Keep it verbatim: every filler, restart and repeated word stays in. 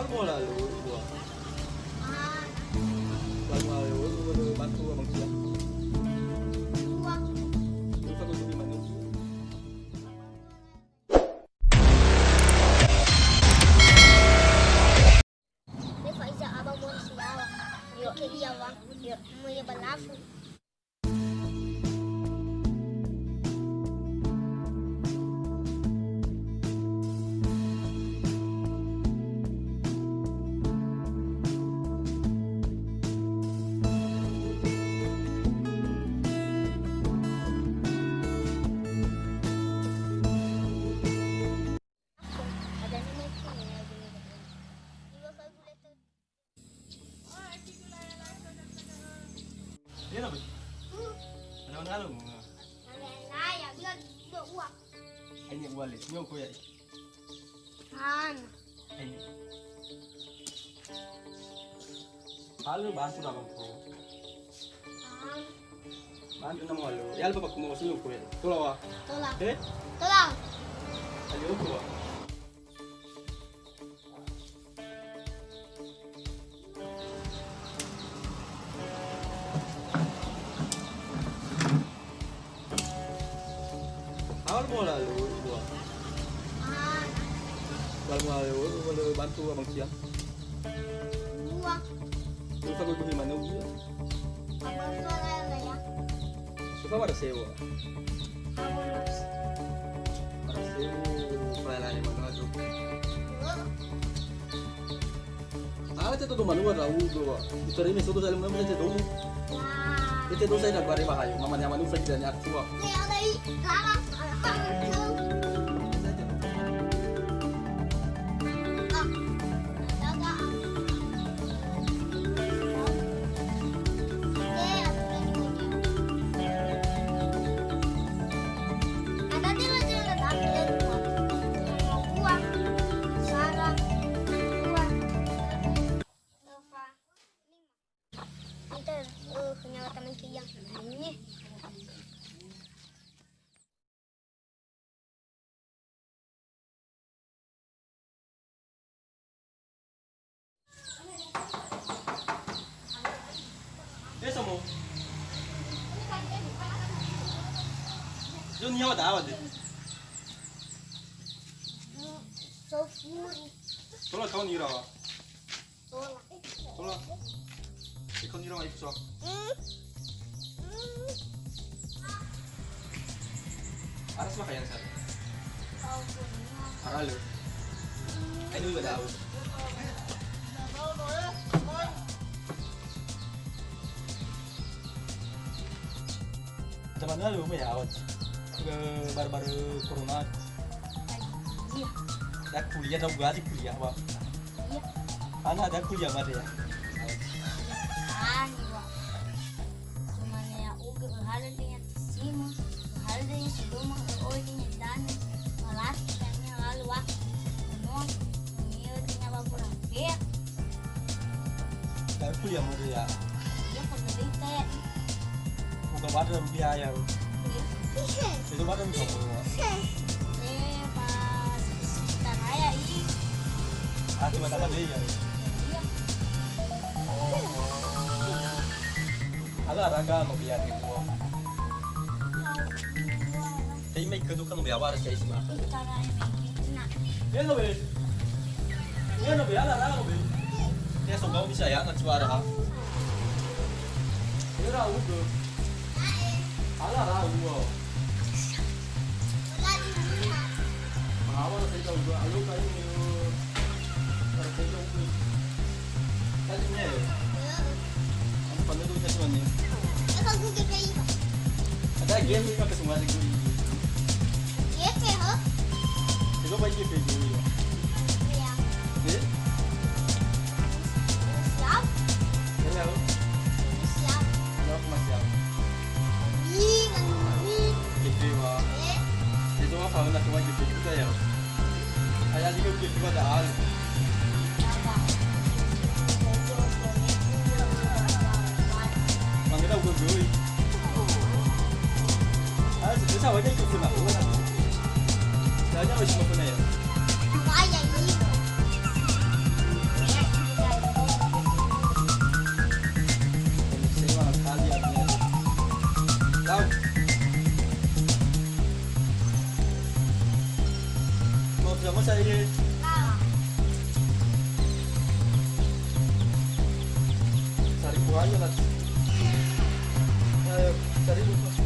Mola lu, dua. Ah. Bantu abang sia. Dua. Dua, satu, dua, lima, enam. Be fa'iza abang bonus yawa. Yo. Ke dia, Bang. Yo. Mau ya balafu. Iya, Bang. Ada mana lu? Ada saya, dia dua uang. Ini uang le. Ini uang ya. Han. Ini. Halo, bantu dah, Bang. Han. Bantu nama halo. Ya, lupa pakai mau sini, uang ya. Tola, wa. Tola. Eh? Tola. Ayo, uang, wa. Awal mola lu, dua. Awal mola lu, lu bantu abang sia. Dua. Lu satu dua lima enam. Abang sia lah ya. Suka pada sewa. Abang. Pada sewa, pada lima ratus. Ala te todo manua rau do. Itarimi soto sale manua te domu. Ete dosa ina bare bahayo, mama ni amanu fa kita ni atua. Kita, eh, nyawa taman ke yang. Eh, somo. Yo, nyawa dawa de. Sofuri. Tola kau nira. Tola. Tola. Iko nirong aib so. Aras maka yang satu. Arale. Ayo, iba daun. Zaman lalu me awat. Ke baru-baru corona. Iya. Ya kuliah, tau gua di kuliah, Bang. Iya. Ana ada kuliah mah ya. Ah, iya. Cuman ya, uga hal dengan sima, hal dengan sebelum, oh, dengan dan, malas, dan lalu waktu. Semua, iya, dengan laporan. Iya. Tapi kuliah mah ya. Iya, kalau cerita ya. Buka badan biaya. Iya. Itu badan bisa semua. Eh, pas sekitar raya, ih. Ah, cuma tambah deh ya. Iya. Ala raga no biar di gua. Tei mai kedu kan biar waras ya, Isma. Iya, no, be. Iya, no, be, ala raga, be. Ya, so gau bisa ya, na suara. Ira udo. Ala raga. Mahawa na saya udo. Ayo, kayu. Tadi nya ya? Iya. Apa nih tuh, tadi mana? Ada game ini pakai semua lagi. Iya, kayak, ha? Itu apa game ini? Iya. Eh? Siap. Iya, ya. Siap. Iya, aku masih siap. Ih, kan ini. Gitu, Bang. Eh. Itu apa? Udah cuma gitu, gitu ya. Ayah juga gitu pada hal. Manggil aku dulu. Ah, susah banget itu, Bang. Jangan harus mau kena ya. Apa ya ini? Sama saya. Saribu aja lah. Ayo, saribu.